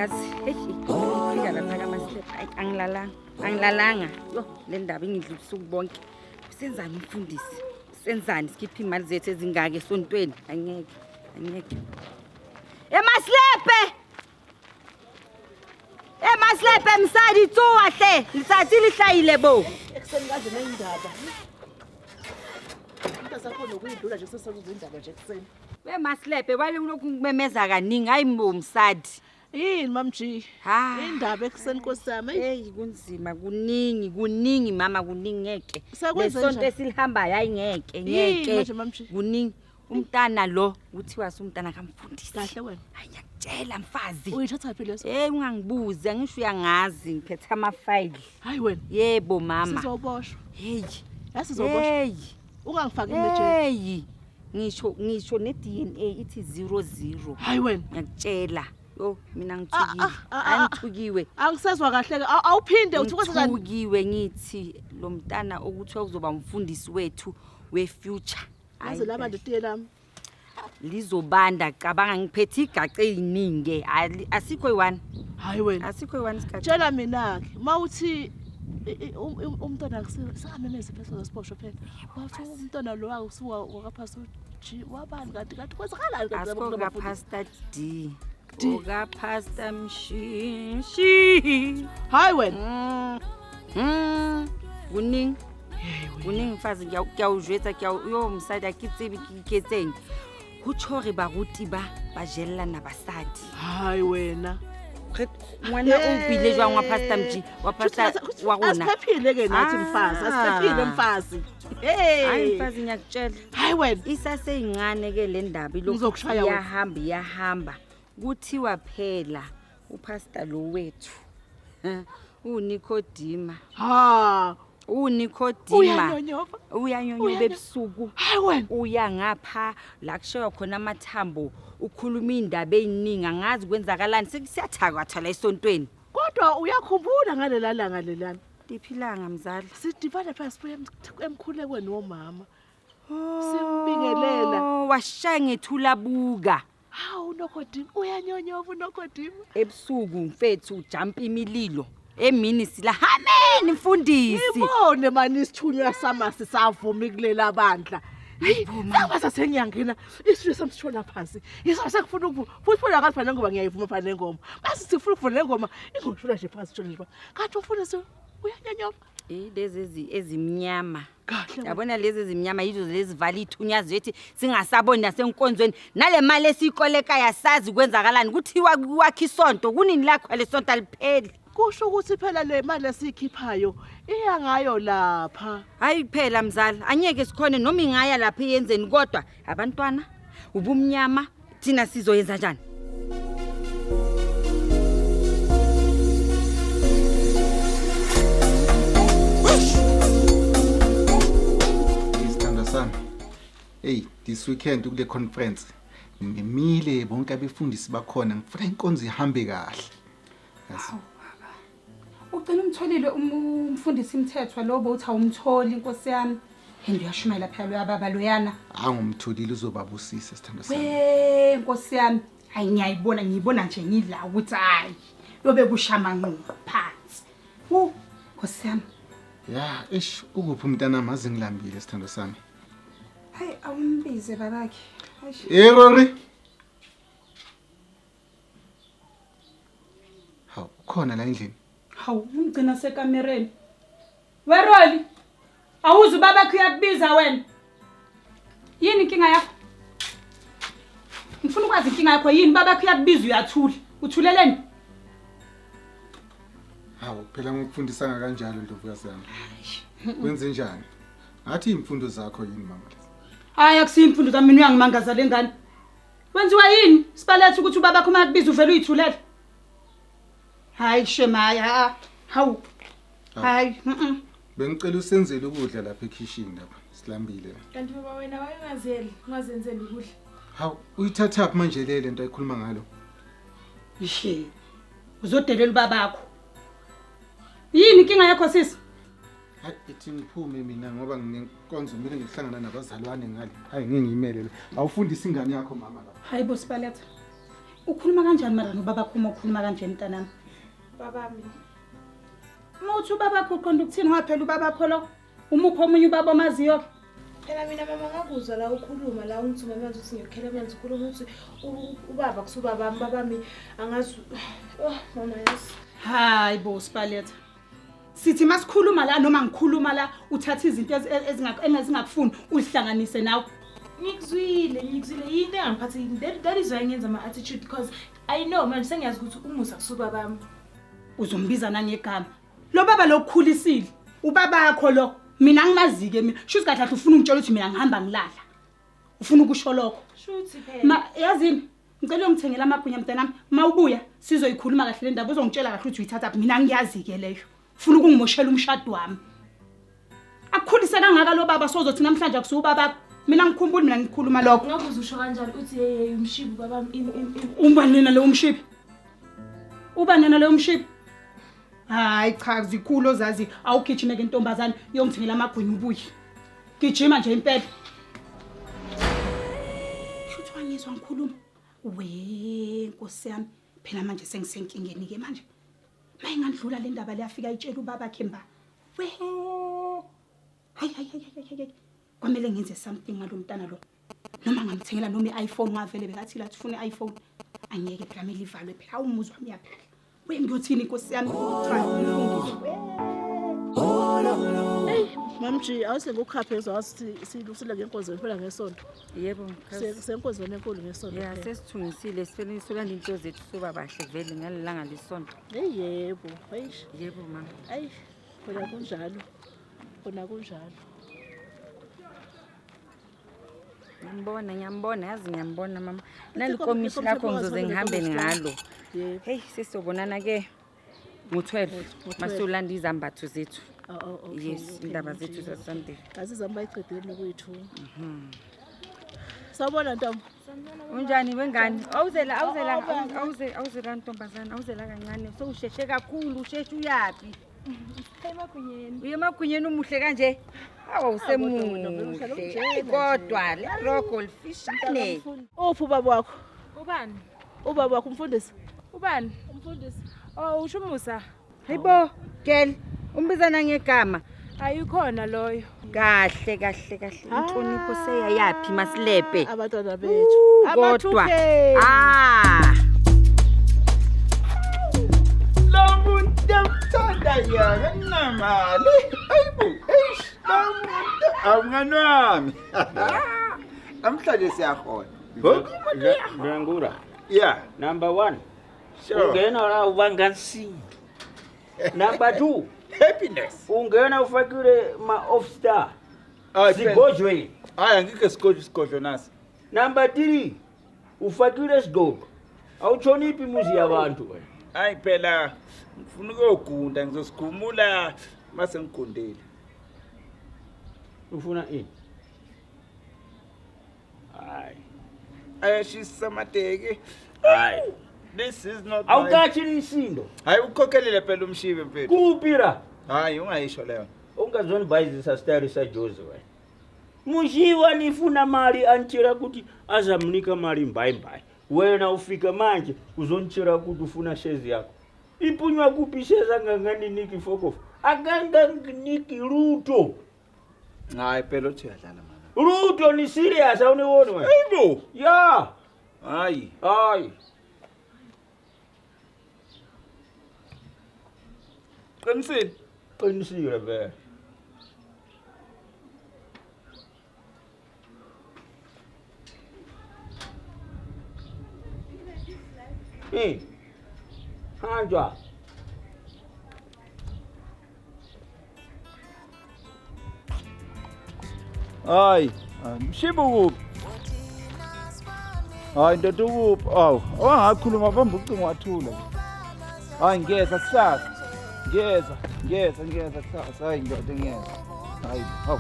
Yazi, hey, fika lapha kamaslep. Ayi angilalanga. Angilalanga. Yo, le ndaba ingidla ubusuku bonke. Senzani umfundisi? Senzani sikhipha imali zethu ezingaka esontweni? Angeke. Angeke. Emaslepe! Emaslepe msadi tsoa hle. Letsatsi le hlahile bo. Ekuseni kanje neyindaba. Into sakho nokuyidlula nje seseluza indaba nje ekuseni. Wemaslepe wale ulokhu ngimemeza kaningi hayi mbo msadi. Yini Mam G? Ha. Indaba ekuseni Nkosi yami. Eyi, Hey kunzima kuningi kuningi mama kuningi ngeke. Sekwenze Lesonto njani? esilihambayo hayi ngeke Yini ngeke. manje, Mam G? Kuningi umntana lo kuthiwa sumntana kamfundisi. Kahle wena. Hayi ngiyakutshela mfazi. Uyithatha phi leso? Hey ungangibuzi angisho uyangazi ngiphethe amafayili. Hayi wena. Yebo mama. Sizoboshwa. Hey. Yazi sizoboshwa. Hey. Ungangifaki mina ejele. Hey. Ngisho ne DNA ithi 00. Hayi wena. Ngiyakutshela. Yo mina Ah, ngithukile. ah, ah, ah. Angithukiwe. Angisezwa kahle ke. Awuphinde uthi kwenze njani? Ngithukiwe ngithi lo mntana okuthiwa kuzoba umfundisi wethu we-future. Yazi Hayi, laba nje tiye lami. Lizobanda cabanga ngiphethe igace eziningi asikho yi-one Hayi wena. asikho yi-one isigace. Tshela mina ke mawuthi umntwana singamemezi phela sizosiboshwa phela. Wathi umntwana lo akusuka wakaphasi G wabani kanti kanti kwenzakalani kanti Asikho laba kulabafundisi? kaPastor D. D. OkaPastor Mshishi. Hayi wena. Kuningi. Kuningi mfazi ke a o jwetsa ke a o yo mosadi ha ke tsebe ke iketseng. Ho tjho hore baruti ba ba jellana basadi. Hayi wena. Ngwana o bile jwang wa Pastor Mji wa Pastor wa rona. Asiphephile ke nathi mfazi, asiphephile Ah. mfazi. Hayi Hey. mfazi ngiyakutshela. Hayi wena. Isaseyincane ke le ndaba ilokhu Ngizokushaya wena. iyahamba iyahamba. Kuthiwa phela uPastor lo wethu. uNikodima. Ha. uNikodima. Uyanyonyoba. Uyanyonyoba ebusuku. Hayi wena. Uya ngapha la kushaywa khona amathambo ukhuluma indaba eziningi angazi kwenzakalani sekusiyathakathwa la esontweni. Kodwa uyakhumbula ngalela langa lelana. Liphilanga mzala. Sidibana phela sibuya emkhulekweni womama. Simbingelela. Oh, washaya ngethula buka. Hawu uNokodima uyanyonyoba uNokodima. Ebusuku mfethu ujump imililo. Emini sila hameni mfundisi. Ngibone mani isithunywa samasi savuma kulela bandla. Sabaza sengiyangena isithunywa sami sishona phansi. Yiso sekufuna ukuvuma. Futhi phela akazi phela ngoba ngiyayivuma phela lengoma. Mase sifuna ukuvuma lengoma ingoshona nje phansi shona nje. phansi. Kanti umfundisi uyanyonyoba. Eh lezi ezimnyama. Kahle. wena. Yabona lezi ezimnyama yizo lezi vala ithunya zethu singasaboni nasenkonzweni. Nale mali esiyikoleka yasazi kwenzakalani kuthiwa kwakhe isonto kunini lakho lesonto alipheli. Kusho ukuthi phela le mali esiyikhiphayo iya ngayo lapha. Hayi kuphela mzala anyeke sikhone noma ingaya lapha iyenzeni kodwa abantwana ubumnyama thina sizoyenza njani? Isithandwa sami. Hey, this weekend kule conference ngimile bonke abefundisi bakhona ngifuna inkonzo ihambe kahle. Yazi. Ugcina umtholile umfundisi imthethwa lo bowuthi awumtholi inkosi yami. Hende uyashumayela phela loya baba loyana. Angumtholile uzobabusisa sithandwa sami. We nkosi yami. Hayi ngiyayibona ngiyibona nje ngila ukuthi hayi yobe kusha amanqondo phansi. Wu nkosi yami. Ya, eish ukuphi umntana mazi ngilambile sithandwa sami. Hayi awumbize babakhe. Eish. Eh Rory. Hawu, ukhona la endlini. Hawu umgcina sekamereni. Weroli. Awuze ubabakhe uyakubiza wena. Yini inkinga yakho? Ngifuna ukwazi inkinga yakho yini babakhe uyakubiza uyathula. Uthuleleni? Hawu, phela ngikufundisanga kanjalo ndlovukazi yami. Wenze njani? Ngathi imfundo zakho yini mama lezi? Hayi akusiyo imfundo zami mina uyangimangaza le ngane. Wenziwa yini? Sibalethe ukuthi ubabakho uma kubiza uvele uyithulele. Hayi shema hayi ha. Hawu. Hayi. Bengicela usenzele ukudla lapha ekhishini lapha. Silambile. Kanti baba wena wayengazeli, ungazenzeli ukudla. Hawu, uyithathaphi manje le lento ayikhuluma ngalo? Ishe. Uzodelela ubabakho. Yini inkinga yakho sisi? Hayi, ithi ngiphume mina ngoba nginenkonzo kumele ngihlangana nabazalwane ngale. Hayi, ngeke ngiyimele le. Awufundisi ingane yakho mama lapha. Hayi bo Sibaletha. Ukhuluma kanjani mara nobabakho uma ukhuluma kanje mntanami? Babami. Uma uthi ubabakho uqonda ukuthini ngoba phela ubabakho lo? Umuphi omunye ubaba omaziyo? Phela mina mama ngakuzwa la ukhuluma la ungithuma manje uthi ngiyokhela amanzi ukhuluma uthi ubaba kusubabami babami angazi oh mama yazi. Hayi bo Sibaletha. Sithi masikhuluma la noma ngikhuluma la uthatha izinto engazingakufuni uzihlanganise nawe. Ngikuzwile, ngikuzwile yini engangiphathi that is why ngenza ama attitude because I know manje sengiyazi ukuthi umusa kusubabami. Uzombiza nangegama. Lo baba lo ukukhulisile. Ubabakho lo. Mina angimazike mina. Shuthi kahle kahle ufuna ungitshela ukuthi mina ngihamba ngilala. Ufuna ukusho lokho. Shuthi phela. Ma yazini ngicela uyongithengela amagwinya mntanami. Mawubuya sizoyikhuluma kahle le ndaba uzongitshela kahle ukuthi uyithatha mina ngiyazi ke leyo. Ufuna ukungimoshela umshado wami. Akukhulise kangaka lo baba sozothi namhlanje akusuka ubabakho. Mina ngikhumbula mina ngikhuluma lokho. Ngakuze usho kanjalo uthi hey hey umshibi babami ini ini ini. Uba nina leyo mshipi? Uba nina leyo mshipi? Hayi cha zikhulu ozazi awugijime ke ntombazane uyongithengela amagwinya ubuye. Gijima nje impela. Shuthi wangizwa ngikhuluma. We Nkosi yami phela manje sengisenkingeni ke manje. Mayingandlula le ndaba leyafika itshela ubaba khe mba. We. Hayi hayi hayi hayi hayi. Kwamele ngenze something ngalomntana lo. Noma ngamthengela noma i-iPhone ngavele bekathi la ufuna i-iPhone. Angeke phela kumele ivalwe phela awumuzwa wami uyaphela. We ngiyothini Nkosi yami? Cha umfundisi. We. Mamji awuse ngokukhaphe ezwa silusile ngenkonzo phela ngesonto. Yebo. Senkonzweni enkulu ngesonto. Ya sesithungisile sifele solanda into zethu soba bahle vele ngalelanga lesonto. Hey yebo. Eish. Yebo mama. Ayi khona kunjalo. Khona kunjalo. Ngiyambona ngiyambona yazi ngiyambona mama. Nalikomishi lakho ngizoze ngihambe ngalo. Yebo. Hey sesobonana ke ngo-12 masolanda izambatho zethu. Oh, oh, okay, Yes, okay, indaba Mamji. zethu zaSunday. Azizami bayiqedile nokuyithunga. Sawubona ntombi. Unjani wengane? Awuzela awuzela awuze awuzela ntombazana awuzela kancane. Sowusheshe kakhulu usheshe uyapi? Emagwinyeni. Uye emagwinyeni umuhle kanje? Awu kodwa wena vele uhlala usemuhle. unjena Hayi nje. kodwa le rogo lifishane. Uphi ubaba wakho? Ubani? Ubaba wakho umfundisi? Ubani? Umfundisi. Oh usho umusa. Hayibo, girl, umbizana ngegama. Ayikhona loyo. Kahle kahle kahle. Inhlonipho seyayaphi masilepe. Abantwana bethu. Kodwa. Ama-2K. Ah. Lo muntu amthanda yena namali. Ayibo, eish, lo muntu awungani wami. Namhlanje siyahola. Wonke umuntu uyahola. Dlangura, Yeah, number 1. sure. Ungena la ubangansinto. Number 2, Happiness. ungena ufakile ma off star. Hayi phela. Sigodlweni. Hayi angikho isigodlo isigodlo nasi. Number 3, ufakile sigodlo. Awuthoniphi imuzi yabantu wena. Hayi phela ngifuna ukuyogunda ngizosigumula mase ngigundile. Ufuna ini? Hayi. Ayashisa amateki. Hayi. This is not my- Awukathi isindo. Hayi ukhokhelele phela umshibe mfethu. Kuphi la? Hayi ungayisho leyo. Ungazonibhayizisa style saJose wena. Mushiwa nifuna mali antshela ukuthi azamnika mali mbayi mbayi. Wena ufika manje uzontshela ukuthi ufuna shezi yakho. Ipunywa kuphi shezi anganganiniki fokofu? Akanganginiki lutho. Hayi phela uthi uyadlala mama. Lutho ni serious awuniwoni wena. Hayibo. Ya, Hayi. hayi. Qinisile. Qinisile vele. Eh. Hanjwa. Hayi, mshibe kuphi? Hayi ndoda ukuphi? Awu, wangakhuluma bamba ucingo wathula. Hayi ngiyeza kusasa. Ngiyeza, ngiyeza, ngiyeza kusasa. Hayi ndoda ngiyeza. Hayi, hawu.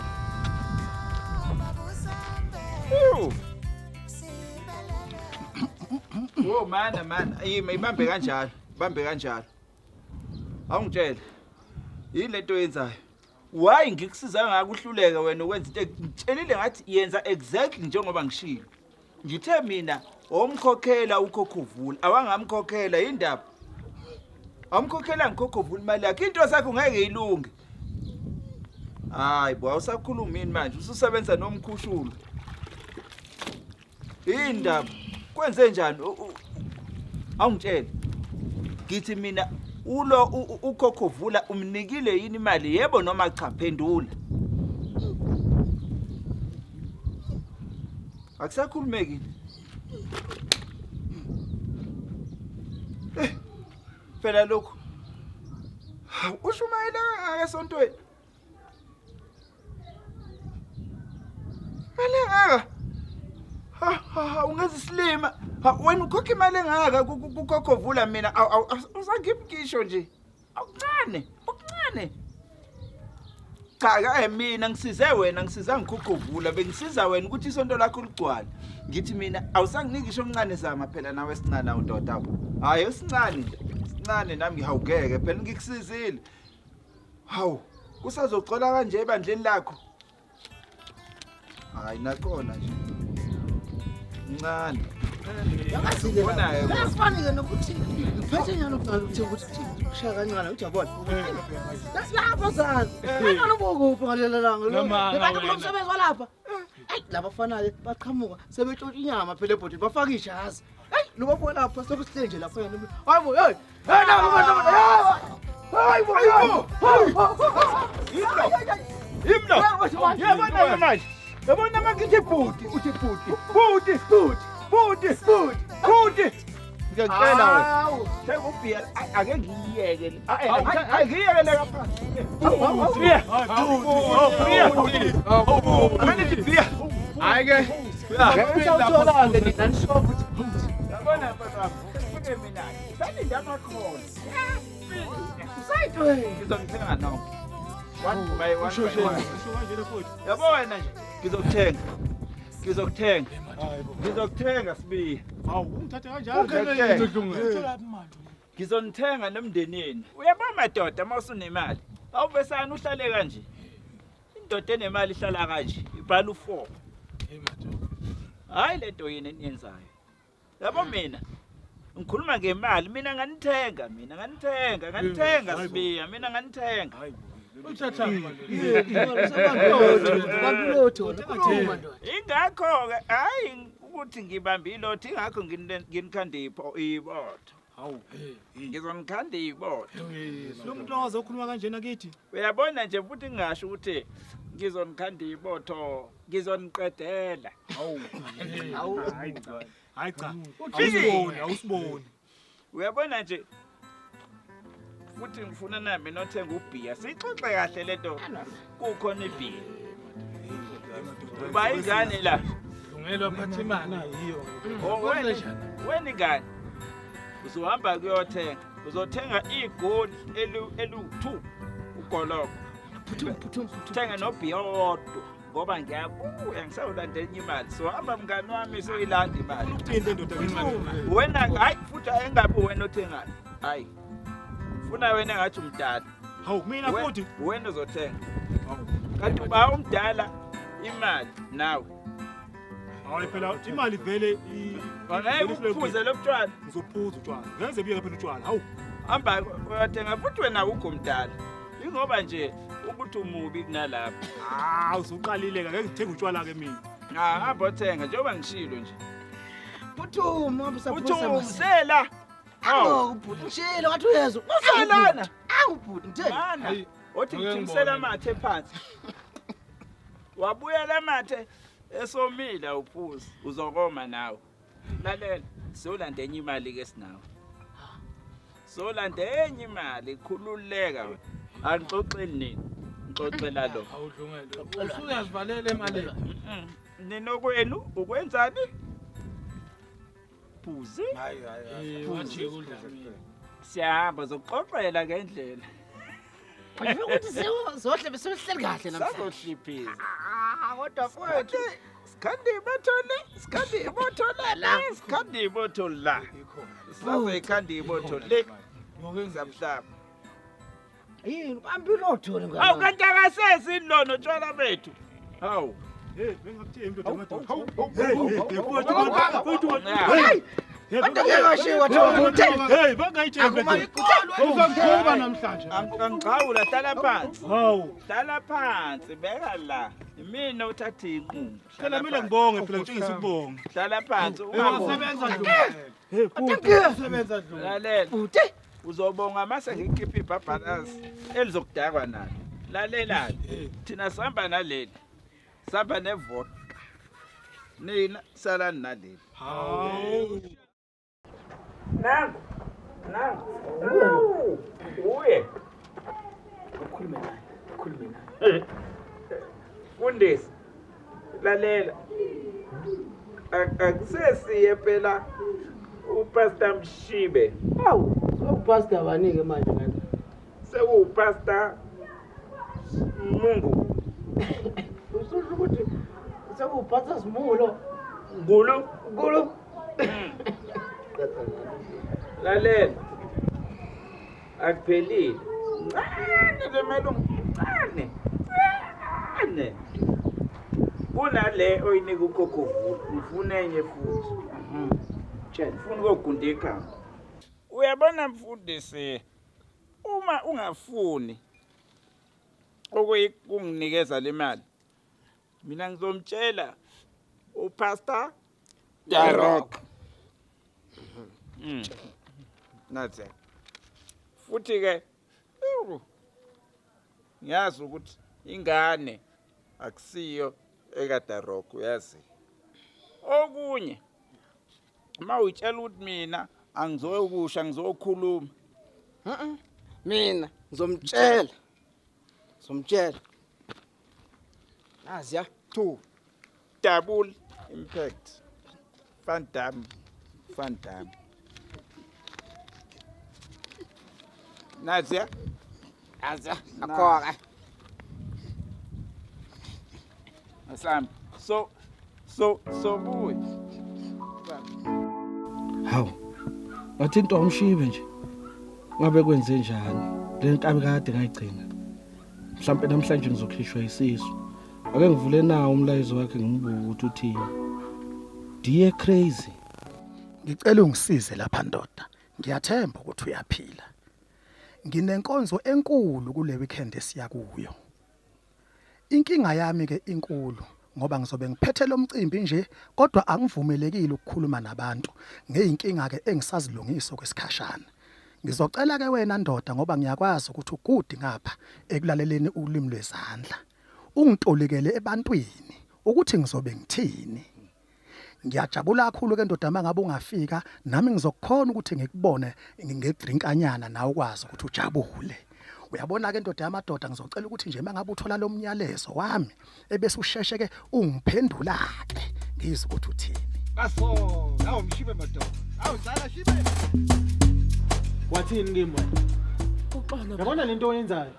Ew. Wo mana mana, yima ibambe kanjalo, ibambe kanjalo. Awungitshele. Yini lento oyenzayo? Why ngikusiza ngakuhluleka wena ukwenza into ngitshelile ngathi yenza exactly njengoba ngishilo. Ngithe mina omkhokhela ukhokhovula, awangamkhokhela indaba. Awumkhokhela ngikhokovula imali yakhe, into zakho ngeke ilunge. Hayi bo, awusakhulumi yini manje? Ususebenza nomkhushulo. Indaba kwenze njani? Awungitshele. Ngithi mina ulo ukhokhovula umnikile yini imali yebo noma cha phendula. Akusakhulumeki. Eh, phela lokhu hawu ushumayela kangaka esontweni. Mali engaka. Ha ha ungenza isilima. Ha wena ukhokha imali engaka kukhokhovula mina awusangiphi nje. Okuncane, okuncane. Cha ke mina ngisize wena ngisiza ngikhukhuvula bengisiza wena ukuthi isonto lakho ligcwale. Ngithi mina awusanginiki ngisho omncane zama phela nawe esincane awundoda awu. Hayi esincane nje. Sincane nami ngihawugeke phela ngikusizile. Hawu kusazogcola kanje ebandleni lakho. Hayi nakhona nje. Ncane. Yasifani-ke nokuthi ngiphethe nyalo ukuthi ukuthi kushaya kancane uthi yabona. Lapha zana. Angalo bokuphi ngalela langa lo. Abantu kulo msebenzi walapha. Ayi laba fana-ke baqhamuka sebetshontsha inyama phela ebhodini bafaka ijazi. Hayi lo bafo lapha sokusihle nje lapha yena. Hayi bo hey. Hey na Hayi bo. Hayi. Yimlo. Yimlo. Yabona manje. Yabona mangithi bhuti, uthi bhuti. Bhuti, bhuti. Bhuti, bhuti. Bhuti. Ngiyacela wena. Thenga ubhiya ake ngiyeke. Hayi ngiyeke le kapha. Bhuti. Bhuti. Ake nithi bhiya. Hayi ke. Usawuthola-ke nina nisho ukuthi Yabona mfana wami. Sifike mina. Salinde amakhona. Usayitweni. Ngizonithenga nonke. One by one. by one. Yabo wena nje ngizokuthenga. Ngizokuthenga. Ngizokuthenga sibiya. Hawu ungithathe kanjalo. Ngizokuthenga. Ngizonithenga nomndenini. Uyabona madoda uma usunemali. Awuvesana uhlale kanje. Indoda enemali ihlala kanje. Ibhala u4. Hayi lento yini eniyenzayo. Yabo mina ngikhuluma ngemali mina nganithenga mina nganithenga nganithenga sibiya mina nganithenga. Ingakho ke hayi ukuthi ngibambe ilotho ingakho nginikhanda ibotho. Hawu. Ngizonikhanda ibotho. Lo muntu waze ukhuluma kanjena kithi. Uyabona nje futhi ngingasho ukuthi ngizonikhanda ibotho ngizoniqedela. Hawu. Hawu. Hayi cha. Uthini? Awusiboni, awusiboni. Uyabona nje futhi ngifuna nami nothenga ubhiya siyixoxe kahle lento kukhona ibhiya. Uba ingane la. Lungelwa phatha imali yiyo. Oh, wena ingane uzohamba kuyothenga uzothenga igoli elu-2 ugoloko thenga nobhiya owodwa ngoba ngiyabuya ngisawulanda enye imali so hamba mngani wami soyilanda imali Ukuthini ndoda ngemali? wena hayi futhi engabi wena othengayo hayi funa wena engathi umdala Hawu mina futhi. Wena uzothenga kanti uba umdala imali nawe Hayi phela imali vele angeke uphuze lo butshwala. Ngizophuza utshwala. Ngenze biyeke phela utshwala. Hawu. Hamba uyothenga futhi wena awukho mdala ingoba nje ukuthi umubi kunalapho. Ah usuqalile ke ngeke ngithenge utshwala ke mina. Ah hamba othenga njengoba ngishilo nje. Phuthuma hamba usaphuza. Uthumsela. Hawu bhuti ngishilo ngathi uyezwa. Uselana. Awu bhuti ngitheni? Mana othi ngithimisela amathe phansi. Wabuyela amathe esomile awuphuzi uzokoma nawe. Lalela solanda enye imali ke sinawe. Solanda enye imali khululeka wena. Angixoxeli nini. Ngixoxela lo. Awudlungelo. Usuyazivalela emalini. Ninokwenu ukwenzani? Phuzi. Hayi hayi. Wajika uDlamini. Siyahamba zokuxoxela ngendlela. Ngifuna ukuthi sizohle bese sihleli kahle namhlanje. Sazohliphiza. Ah kodwa mfowethu Sikhanda ibotho le, sikhanda ibotho la, sikhanda ibotho la. Sizoyikhanda ibotho le. Ngizamhlaba. Yini bambi lotho ngani? Awu kanti akasezi lona utshwala bethu. Hawu. Hey, bengakuthembi ndoda madoda. Hawu, Hey, hawu, hey, hawu, mfowethu, hawu, mfowethu, hawu. Hey, Bantu ngeke washiwa Hey, bangayithembi. Uzangiqhuba namhlanje. Angixhawula hlala phansi. Hawu. Hlala phansi beka la. Imina uthatha inqumo. Phela kumele ngibonge phela ngitshengisa ukubonga. Hlala phansi ungabongi. Usebenza Dlungu. Hey, futhi. Usebenza Dlungu. Lalela. Uzobonga mase ngikhipha ibhabhalasi elizokudakwa nalo. Lalela. Thina sihamba naleli. Sihamba nevodka. Nina salani naleli. Hawu. Nangu. Nangu. Uye. Ukhulume naye, ukhulume naye. Mfundisi. Lalela. Akusesiye phela uPastor Mshibe. Hawu, sewupastor bani-ke manje kanti? SekuwuPastor Mungu. Ususho ukuthi sekuwupastor Simulo. Ngulu. Ngulu. Lalela. Akuphelile. Ncane le malungu, ncane. Ncane. Kunale oyinika ukhokho vula, ngifuna enye futhi. Tshela. Ngifuna ukugunda ikhanda. Uyabona mfundisi, uma ungafuni ukuyikunginikeza le mali, mina ngizomtshela uPastor Darok. Nathi. Futhi ke ngiyazi ukuthi ingane akusiyo ekaDarok uyazi. Okunye uma uyitshela ukuthi mina angizokusha ngizokhuluma. Mina ngizomtshela. Ngizomtshela. Nazi ya. 2 double impact. Van Damme. Van Damme. Nazi ya. Nazi ya. Akhoka. Asambe. So so buye. Hawu. Ngathi into awumshibe nje. Ngabe kwenze njani? Le nkabi kade ngayigcina. Mhlambe namhlanje ngizokhishwa isisu. Ake ngivule nawo umlayezo wakhe ngimbuke ukuthi uthini. Dear crazy. Ngicela ungisize lapha ndoda. Ngiyathemba ukuthi uyaphila. Nginenkonzo enkulu kule weekend esiya kuyo. Inkinga yami ke inkulu ngoba ngizobe ngiphethe lo mcimbi nje kodwa angivumelekile ukukhuluma nabantu ngeyinkinga ke engisazilungisa kwesikhashana. Ngizocela ke wena ndoda ngoba ngiyakwazi ukuthi ugudi ngapha ekulaleleni ulimi lwezandla. Ungitolikele ebantwini ukuthi ngizobe ngithini. Ngiyajabula kakhulu ke ndoda mangabe ungafika nami ngizokukhona ukuthi ngikubone ngedrinkanyana nawe ukwazi ukuthi ujabule. Uyabona ke ndoda yamadoda ngizocela ukuthi nje mangabe uthola lo mnyalezo wami ebese usheshe ke ungiphendula ke ngizwe ukuthi uthini. Baso, nawu mshibe madoda. Awu dlala shibe. Wathini kimi wena? Uxolo. Yabona lento oyenzayo.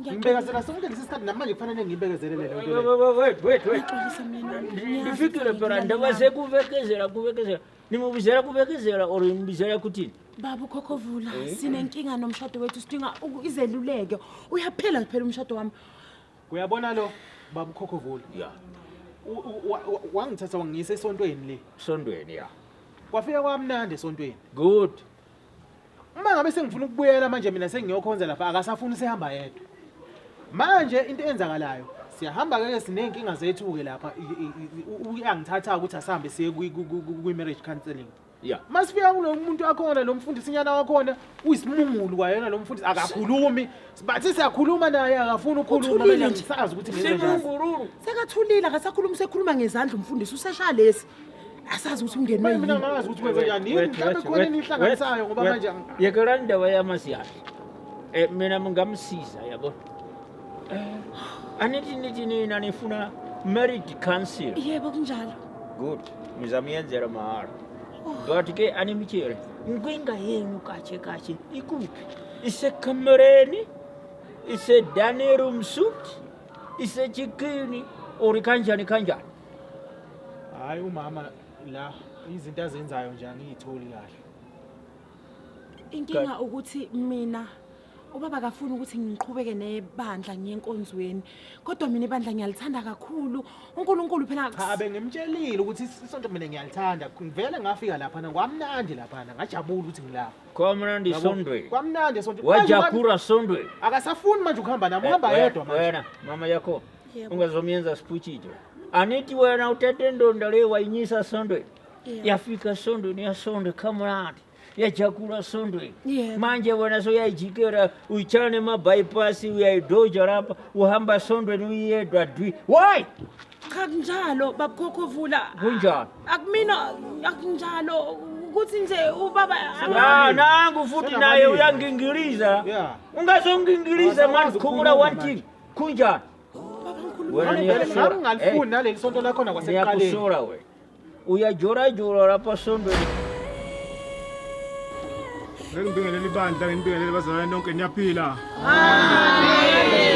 Ngibekezela sonke lesi sikhathi namanje kufanele ngibekezelele le nto le. Wait, wait, wait. Ngiyaxolisa mina. Ndifikile phela ndaba sekubekezela kubekezela. Nimubizela kubekezela or nimbizela kuthini? Baba ukhokhovula, sinenkinga nomshado wethu sidinga izeluleko. Uyaphela phela umshado wami. Uyabona lo baba ukhokhovula. Yeah. Wangithatha wangiyisa esontweni le. Sontweni ya. Kwafika kwamnandi esontweni. Good. Uma ngabe sengifuna ukubuyela manje mina sengiyokhonza lapha akasafuni sehamba yedwa. Manje into eyenzakalayo siyahamba ke sinenkinga zethu ke lapha uyangithatha ukuthi asambe siye kwi marriage counseling. Yeah. Masifika kulo muntu akhona lo mfundisi nyana wakhona uyisimungulu kwayena lo mfundisi akakhulumi. Bathi siyakhuluma naye akafuni ukukhuluma Uthulile mina nje. ngisazi ukuthi ngenze njani. Simungururu. Sekathulile akasakhuluma sekhuluma ngezandla umfundisi usesha lesi. Asazi ukuthi ungenwe Manje mina yini. ngazi ukuthi kwenze njani. Yini mhlawumbe khona enihlanganisayo ngoba manje Yekelani indaba yamasiyana. Mina ngingamsiza yabo. Anithi nithi nina nifuna marriage council. Yebo kunjalo. Good. Ngizamyenzela mahhala. But ke animtshele inkinga yenu kahle kahle ikuphi? Isekamereni? Ise-dining room suite? Isechikini or kanjani kanjani? Hayi umama la izinto azenzayo nje angiyitholi kahle. Inkinga ukuthi mina Ubaba akafuni ukuthi ngiqhubeke nebandla ngiye enkonzweni. Kodwa mina ibandla ngiyalithanda kakhulu. uNkulunkulu phela Cha bengimtshelile ukuthi isonto mina ngiyalithanda. Ngivele ngafika laphana kwamnandi laphana ngajabula ukuthi ngilapha. Kwamnandi Yabo, sondweni. Kwamnandi esontweni. Manje ubaba- Wajakura sondweni. Akasafuni manje ukuhamba nami, uhamba yedwa manje. Wena mama yakho Yebo. ungazomiyenza sipuchito. Aniti wena utete ndonda le wayinyisa sondweni. Yebo. Yafika sondweni yasonde kamnandi. Yajakura sondweni. Yebo. Manje wena soyayijikela uyichane ma-bypass uyayidoja lapha uhamba sondweni uyedwa dwi. Why? Cha kunjalo babukhokhovula. Kunjani? Akumina akunjalo ukuthi nje ubaba Ah, nangu futhi naye uyangingiliza. Ungazongingiliza mani khumula one thing. Kunjani? Wena Nami vele niyakusola. nami ngalifuni naleli sonto lakhona kwasekuqaleni. Niyakusola wena. Uyajorajora lapha sondweni. Ngeke ngibingelele ibandla, ngibingelele bazalwane nonke niyaphila.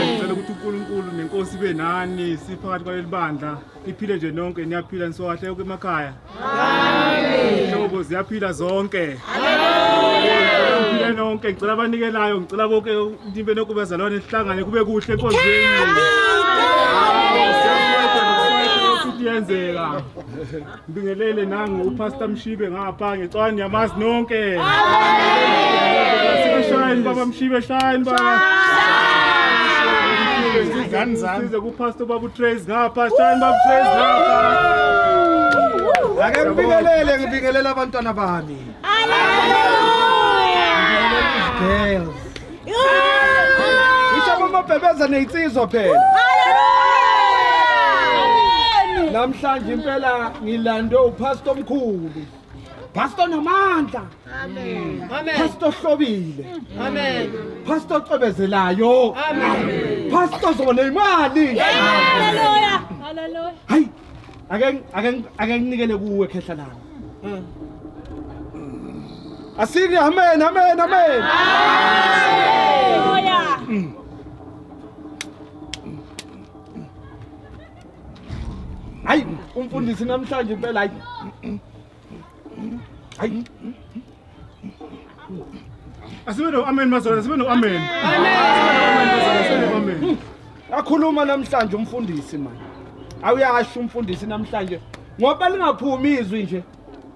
Ngicela ukuthi uNkulunkulu nenkosi ibe nani siphakathi kwaleli bandla. Niphile nje nonke niyaphila nisokahle yonke emakhaya. Amen. Ihlobo ziyaphila zonke. Haleluya. Niphile nonke, ngicela abanikelayo, ngicela bonke nibe nonke bazalwane sihlangane kube kuhle enkonzweni. Futhi yenzeka. Ngibingelele nangu uPastor Mshibe ngapha ngicela niyamazi nonke. Amen. Shine baba Mshibe shine baba. Izingane zami. Size kuPastor baba uTrace ngapha shine baba uTrace ngapha. Ake ngibingelele ngibingelele abantwana bami. Hallelujah. Girls. Isho amabhebeza nezinsizwa phela. Namhlanje impela ngilande uPastor omkhulu. Pastor namandla. Amen. Amen. Pastor hlobile. Amen. Pastor ocebezelayo. Amen. Pastor ozoba nemali. Hallelujah. Hallelujah. Hayi ake nginikele kuwe khehla lami. Asini amen amen amen. Hallelujah. Hayi umfundisi namhlanje impela hayi. Hayi Asibe no amen bazalwane, asibe no amen. Amen. Asibe no amen. Akhuluma namhlanje umfundisi manje. Awuyasho umfundisi namhlanje ngoba lingaphumi izwi nje.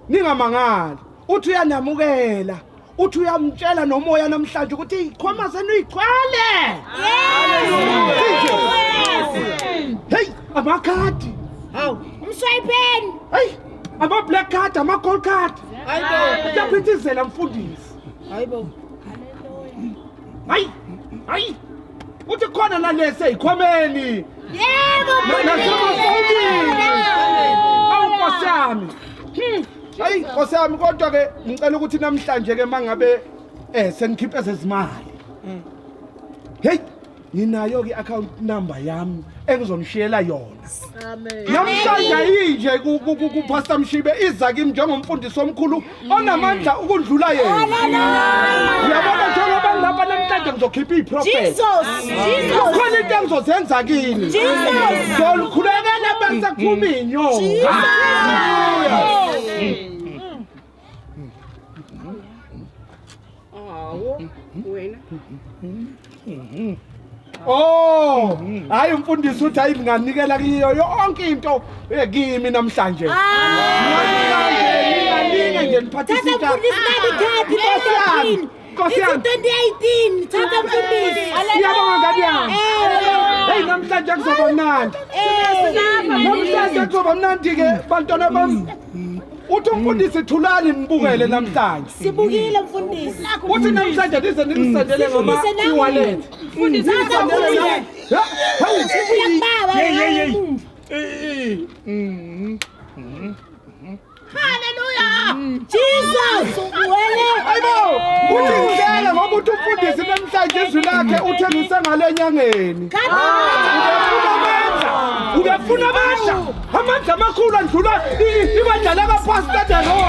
Ningamangali. Uthi uyanamukela. Uthi uyamtshela nomoya namhlanje ukuthi izikhwama zenu igcwele. Hey, amakhadi. Hawu, umswayipeni. Hey, ama black card, ama gold card. Hayibo. Uyaphithizela mfundisi. Hayibo. Hayi. Hayi. Uthi khona nalese ezikhwameni. Yebo, Nasemafonini. Awu Nkosi yami. Hayi Nkosi yami kodwa ke ngicela ukuthi namhlanje ke mangabe senikhiphe zezimali. Hey, nginayo ke account number yami engizonishiyela yona. Amen. Namhlanje ayinje ku Pastor Mshibe iza kimi njengomfundisi omkhulu onamandla ukundlula yena. Uyabona njengoba ngilapha namhlanje ngizokhipha iprofet. Jesus, Jesus. Kukhona into engizozenza kini. Jesus. Ngizolikhulekela bese kuphuma inyoka. Awu wena. Oh, hayi umfundisi uthi hayi nginganikela kiyo yonke into kimi namhlanje. Namhlanje ningalinge nje niphathise Thatha mfundisi nali ikhadi Nkosi yami, Nkosi yami. 2018 thatha mfundisi. Ngiyabonga ngane yami. Hey namhlanje kuzoba mnandi. Namhlanje kuzoba mnandi ke bantwana bami. Uthi umfundisi thulani nibukele namhlanje. Sibukile mfundisi. Uthi namhlanje nize nilisendele ngama Sifundise nangu. e-wallet. Mfundisi, thatha Nilisendele mfundisi. Hawu. Siyakubaba Hey, hey, hey. Hallelujah. Jesus, wele. Hayibo, uthi ngicela ngoba uthi umfundisi namhlanje izwi lakhe uthengise ngale nyangeni. Ubefuna amandla. Amandla amakhulu andlula ibandla lakaPastor Deroko.